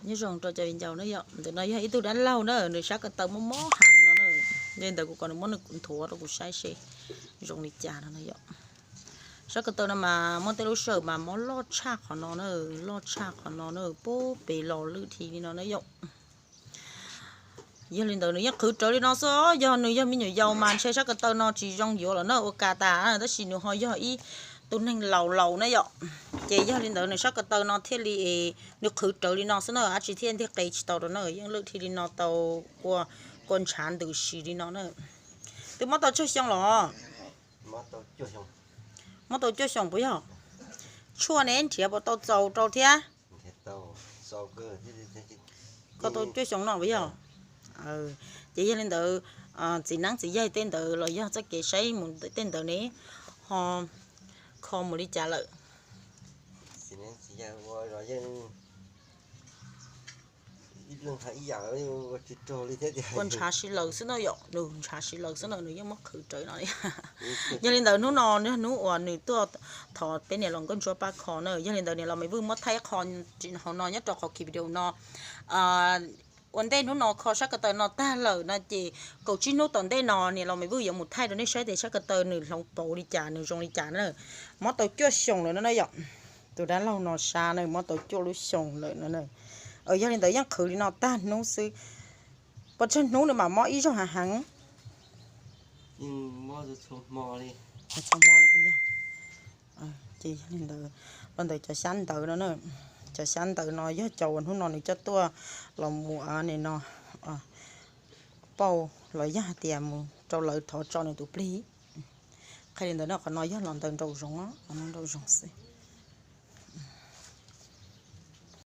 Nyob zoo rau cov viv ncaus na yom, ntawm no yog ib tug dab laug na, nws sab ko taw mob mob heev no na. Yog li ntawd kuv kom nws muab nws nthuav rau kuv saib seb zoo li cas no na yom. Sab ko taw no mas muaj tej lub sij hawm mas mob loj tshaj qhov no na, loj tshaj qhov no na, pub pes los lwj dhi li no na yom. Yog li ntawd nws yeej qhwv rawv li no xwb, yog nws yog me nyuam yaus mas ntshe sab ko taw no tsis zoo yuav lawm na, ua cas tas, tab sis nws ho yog ib tug neeg laus laus na yom. Ces yog li ntawd nws sab ko taw no thiaj li, nws qhwv rawv li no xwb na, dab tsi thiaj ntiag qe tsis tau rau na, yeej lwj dhi li no tau ua, kua ntshav ntws si li no na. Twb mob tau cuaj xyoo los? Mob tau cuaj xyoo puas yog? Tshuaj ne nrhiav puas tau txaus rau thiab? Koj tau cuaj xyoo no puas yog? Ces yog li ntawd, txiv neeb txiv yaig tej ntawd los yog txoj kev saib mus tej ntawd ne, ho kho mus li cas lawm? Ua ntshav si lawv xwb na yom, nws ntshav si lawv xwb na, nws yeej muab qhwv rawv no. Yog li ntawd hnub no yog hnub uas nws tuaj thov peb niam laus nkauj ntsuab pab kho na. Yog li ntawd niam laus Maiv Vwj muab thaij qho hauv no nyob rau qhov ki video no. Ua ntej hnub no kho sab ko taw no tag lawm no ces kaum tsib hnub tom ntej no niam laus Maiv Vwj yuav mus thaij rau nej saib tias sab ko taw nws hloov pauv li cas, nws zoo li cas na. Mob tau cuaj xyoos lawm no na yom. Tus dab laug no sab na mob tau cuaj lub xyoos lawm no na. Yog li ntawd yeej qhwv li no tag hnub xwb. Puas tsawg hnub nws mam mob ib zaug hav heev? Ces yog li ntawd, los ntawm cov xyab ntawv no na, cov xyab ntawv no yog cov uas hnub no nws coj tuaj los mus, nim no pauj los yog hais tias mus rau lawv thov tso nws tus plig. Qhia li ntawd no, qhov no yog los ntawm nraum zoov, qhov no nraum zoov xwb.